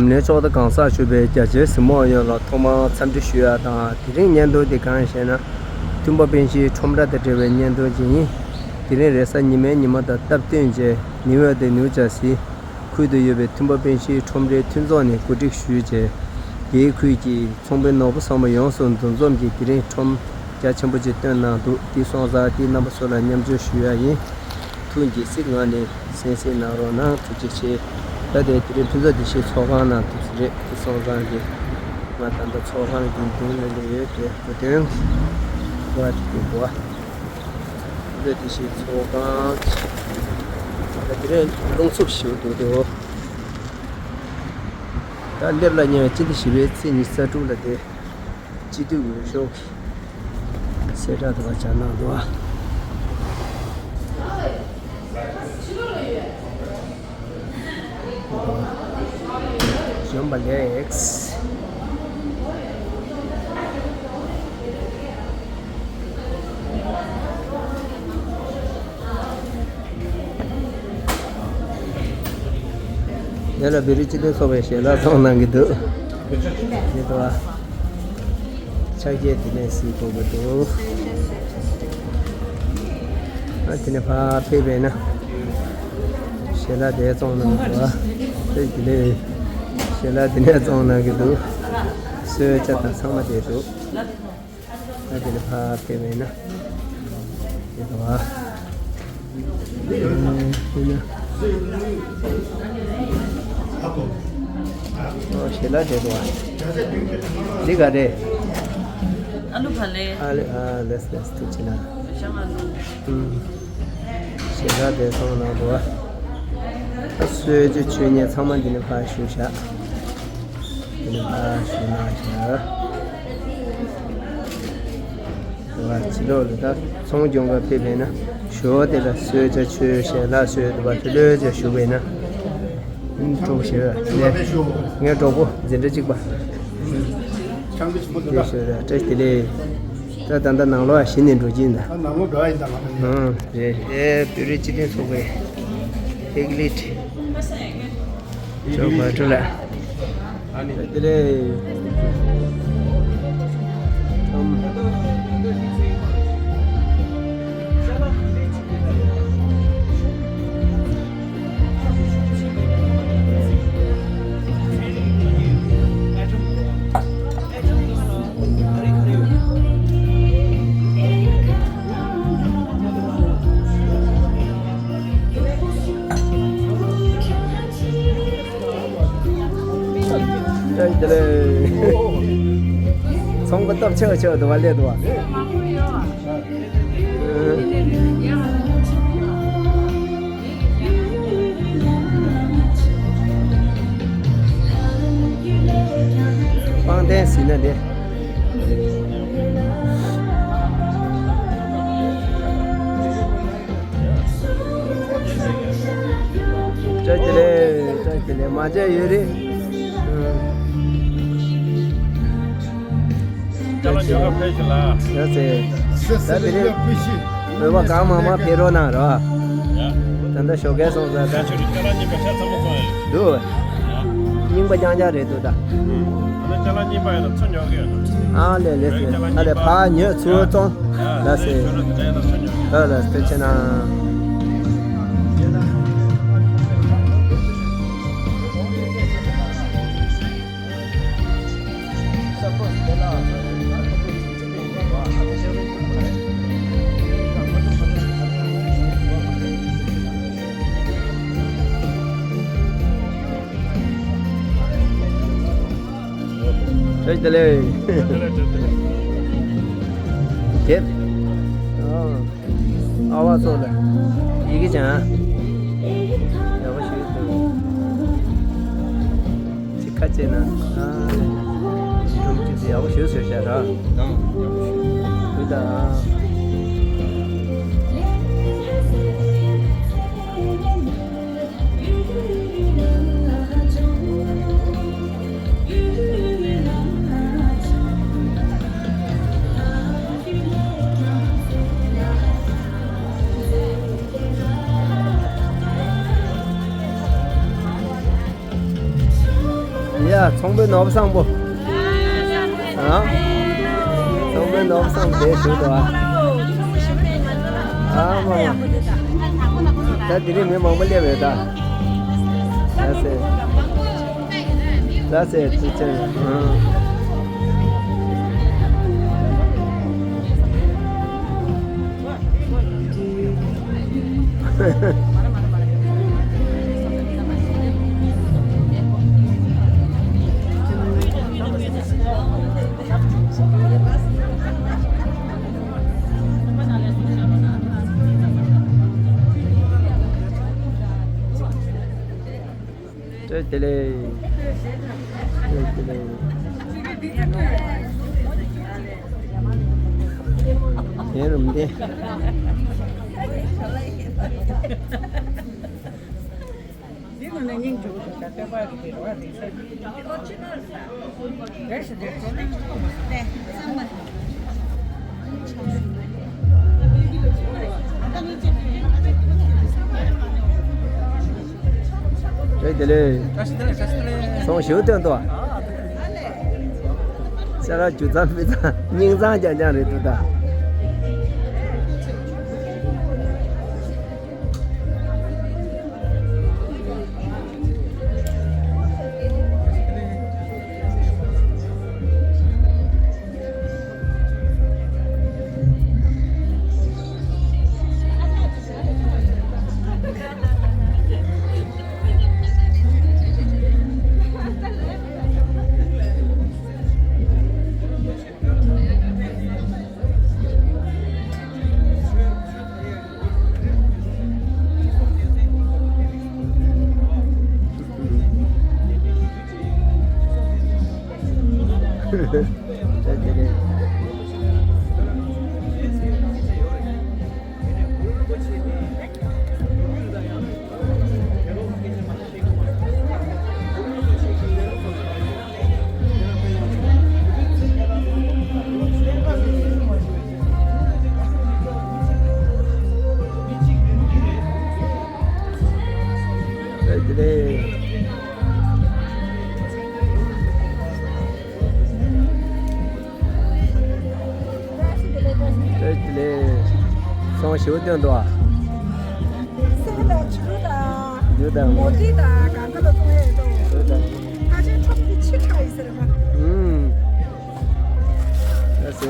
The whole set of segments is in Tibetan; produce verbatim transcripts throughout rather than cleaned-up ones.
ནས་ཕྱོགས་མཐའ་གང་སར་བཞུགས་པའི་རྒྱ་ཆེའི་གཟིགས་མོ་བ་ཡོངས་ལ་ཐོག་མར་འཚམས་འདྲི་ཞུ་ཡ་དང་། དེ་རིང་བརྙན་ཐུང་འདི་གང་ཡིན་ཞེ་ན། མཐུན་པ་སྤུན་བཞིའི་ཁྲོམ་ར་དང་འབྲེལ་བའི་བརྙན་ཐུང་ཅིག་ཡིན། དེ་རིང་རེས་གཟའ་ཉི་མའི་ཉི་མ་དང་སྟབས་བསྟུན་བྱས། ནིའུ་ཡོག་དང་ནིའུ་ཇར་སི་ཁུལ་དུ་ཡོད་པའི་མཐུན་པ་སྤུན་བཞིའི་ཁྲོམ་རའི་མཐུན་ཚོགས་ནས་གོ་སྒྲིག་ཞུས་བྱས། དེའི་ཁུལ་གྱི་ཚོང་དཔོན་ནོར་བུ་བཟང་པོ་ཡོངས་སུ་འདུ་འཛོམས་ཀྱིས་དེ་རིང་ཁྲོམ་རྒྱ་ཆེན་པོ་ཅིག་བཏོན་གནང་འདུག་དེ་སོང་ཙང་དེ་རྣམ་པ་ཚོ་ལ་མཉམ་སྤྱོད་ཞུ་ཡ་ཡིན། ཐུགས་དགྱེས་གཟིགས་ངང་ནས་གསན་གཟིགས་གནང་རོགས་གནང་། ཐུགས་རྗེ་ཆེ། ད་དེ་དེ་རིང་ཕུན་ཚོགས་བདེ་སྐྱིད་ཚོགས་ཁང་ནང་འདུག་ས་རེད། དེ་སོང་ཙང་གི་ང་ད་ལྟ་ཚོགས་ཁང་གི་མདུན་ལ་སླེབས་ཡོད་དེ། བུ་དོན་བ་དེ་གི་བ། ཕུན་ཚོགས་བདེ་སྐྱིད་ཚོགས་ཁང་། ད་དེ་རིང་རླུང་འཚུབ་ཞིག་འདུག་དེ། འོ། ད་སླེབས་ལ་ཉེ་བའི་སྤྱི་ཟླ་བཞི་པའི་ཚེས་ཉི་ཤུ་རྩ་དྲུག་ལ་དེ། སྤྱི་འཐུས་འོས་ཤོག་གི་གསལ་བསྒྲགས་དེ་བ་སྦྱར་གནང་འདུག་ཨ། གཞོན་པ་ལེགས། དེ་ལ་བོད་རིགས་སྤྱི་མཐུན་ཚོགས་པའི་ཞལ་ལག་བཙོང་གནང་གི་འདུག་དེ་དང་། ཕྱག་འཁྱེར་དེ་ནས་གཟིགས་དགོས་ཀྱི་འདུག་ཨ་དེ་ནས་ཕར་ཕེབས་པས་ན། ཞལ་ལག་དེ་བཙོང་གནང་གི་འདུག་དེ་དེ་ལས་ཞལ་ལག་དེ་ནས་བཙོང་གནང་གི་འདུག་གསོལ་ཇ་དང་ཚང་མ་དེ་འདུག་ད་དེ་ནས་ཕར་ཕེབས་པས་ན། དེ་དང་། ཨོ་ཞལ་ལག་དེ་དང་། འདི་ག་རེད། ཨ་ལུ་ཕ་ལེ། ཨ་ལེ། ཨ་ལེས་ལེས། ཐུགས་རྗེ་གནང་། ཤང་ཨ་ལུ། ཨུམ། ཞལ་ལག་དེ་བཙོང་གནང་འདུག་ཨ། གསོལ་ཇ་མཆོད་ཡོན་ཚང་མ་འདི་ནས་ཕར་བཞུགས་བཞག་འདི་ནས་ཕར་བཞུགས་གནང་བཞག་དེ་བ་ཕྱི་ལོགས་ལ་ད་ཚོང་སྦྱོང་ག་ཕེབས་པས་ན་ཞོར་དེ་ལ་གསོལ་ཇ་མཆོད། ཞལ་ལག་མཆོད། དེ་བ་ཕྱི་ལོགས་ལ་བཞུགས་པས་ན། ཨུམ། གྲོགས་ཞེས་པ་ངའི་གྲོགས་པོ་འཛིན་གྲྭ་གཅིག་པ། ཆང་གི་ཞིམ་པོ་འདུག་ད། བཀྲ་ཤིས་བདེ་ལེགས། ད་ད་ལྟ་ནང་ལོགས་གཞི་ནས་འགྲོ་གྱིན་ད། ཨ་ནང་ལོགས་འགྲོ་ཡ་ཡིན་ད་ང་། ཨང་། རེད་རེད། བོད་རིགས་སྤྱི་མཐུན་ཚོགས་པའི་ཧེག་ལིད། ཇོ་བ་ཀྲུ་ལ། བཀྲ་ཤིས་བདེ་ལེགས། ཨམ། ཚོང་པ་སྟོབས་ཆེ་བ་ཆེ་བ་འདུག་བ། སླེབས་འདུག་བ། སྤང་ཐང་ཟེར་ན་དེ། བཀྲ་ཤིས་བདེ་ལེགས། བཀྲ་ཤིས་བདེ་ལེགས། མ་བྱས་ཡོད་རེད། ཨུམ། ཅ་ལག་ཉོ་ག་ཕེབས་ཤིག་ལ། ཡ་ཙེ། ད་དེ་རིང་བོད་པ་གང་མང་མང་ཕེབས་རོགས་གནང་རོགས། ད་ལྟ་ཞོགས་ཀས་སོང་ཙང་ད། ཅ་ལག་རྙིང་པ་ཆ་ཚང་མ་བཙོང་ཡོད། འདུག་རྙིང་པ་རྐྱང་རྐྱང་རེད་འདུག་ད། ཨ་ནི་ཅ་ལག་རྙིང་པ་ཡོད་ན་ཚུར་ཉོ་གི་ཡོད་ན། ཨ་ལེ་ལེ་ཟེར། ཨ་ལེ་ཕར་ཉོས་ཚུར་བཙོང་། ལ་ཟེར། ལ་ལ་ཐུགས་རྗེ་གནང་། བཀྲ་ཤིས་བདེ་ལེགས། དེབ། ཨ། ཨ་བ་ཚོ་ལ་ཡི་གེ་ཅན་ཡག་པོ་ཞིག་འདུག་ཅིག་ཁ་ཅན་ན། ཨ། སྒྲུང་ཅིག་ཡག་པོ་ཞིག་བཟོས་བཞག་ར། ཡག་པོ་ཞིག་འདུག་ད། ཚོང་དཔོན་ནོར་བུ་བཟང་པོ། ཨ། ཚོང་དཔོན་ནོར་བུ་བཟང་པོ་དེ་ཞུ་དོ། ཨ། ཨ་མ་མ། ད་དེ་རིང་མི་མང་པོ་སླེབས་ཡོད་ད། ལགས་སེ། ལགས་སེ་ཐུགས་རྗེ་ཆེ། ཨ། བཀྲ་ཤིས་བདེ་ལེགས། བཀྲ་ཤིས་བདེ་ལེགས། ཡན་རུམ་བདེ། འདི་ནང་ནས་སྙིང་རྗེ་པོ་འདུག་ད་ལྟོས་པ་རེད་རེད་བ་རེད་ས། རེད་ཞེས་རེད་ཞེས། བཀྲ་ཤིས་བདེ་ལེགས། བཀྲ་ཤིས་བདེ་ལེགས། བཀྲ་ཤིས་བདེ་ལེགས། ཚོང་ཞེ་པོ་ཐོན་འདུག་ཨ། ཤ་ར་རྒྱུ་ཚང་མི་ཚང་སྙིང་ཚང་རྐྱང་རྐྱང་རེད་འདུག་ད། ཚོང་ཞེ་པོ་བཏོན་འདུག་ཨ། སེམས་དང་ཆུ་དང་། ཡོད་དང་། མོ་ཏི་དང་གང་ག་ལ་གཏོང་ཡས་འདུག་ཡོད་དང་། ཁ་ཆེ་ཁྲོམ་གྱི་ཕྱི་ཁ་ཡི་ཟེར་བ། ཨུམ། ཨ་སེ།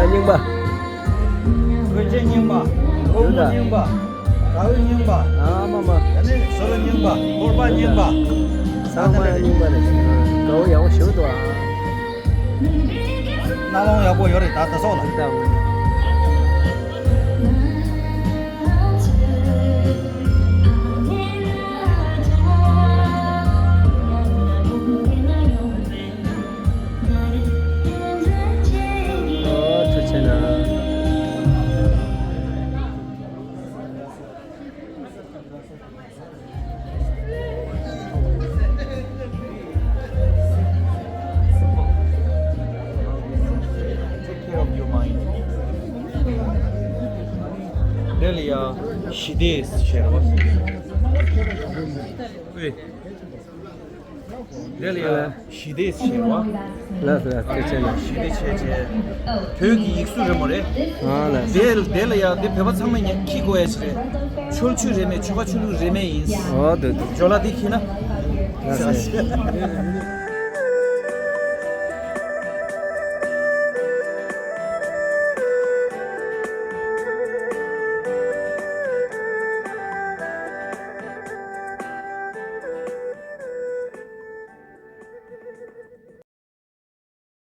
རྙིང་པ། དགོན་ཆེན་རྙིང་པ། སྒོར་མོ་རྙིང་པ། དགའ་བོ་རྙིང་པ། ཨ་མ་མ། ད་ནི་བཟོ་གྲྭ་རྙིང་པ། སྐོར་པ་རྙིང་པ། ཚང་མ་རྙིང་པ་རེད། དགའ་བོ་ཡག་པོ་ཞེ་པོ་འདུག་ཨ། སྣང་བ་ཡག་པོ་ཡོད་རེད་ད་ད་སོགས་ལ། འདི་ལྟ་བུ། ཨོ་ཐུགས་རྗེ་གནང་། Take care of your mind. Really, uh, ཞི་བདེ་ཟེར་བ། ཨེ། དེ་ལ་ཡ་ཞི་བདེ་ཟེར་བ། ལགས་ལགས་ཐུགས་རྗེ་ཆེ། ཞི་བདེ་ཆེ་ཆེ། བོད་ཀྱི་ཡིག་གཟུགས་རི་མོ་རེད། ཨ་ལགས། དེ་དེ་ལ་ཡ་དེ་བོད་པ་ཚང་མས་ཉན་ཁྱི་དགོས་ཡ་ཆེ་རེད། ཆོལ་ཆོས་རིས་མེད་ཆོལ་ཁ་ཆོས་ལུགས་རིས་མེད་ཡིན། ཨོ་དེ་དེ། ཇོ་ལ་དེ་ཁྱི་ན། ལགས་ལགས།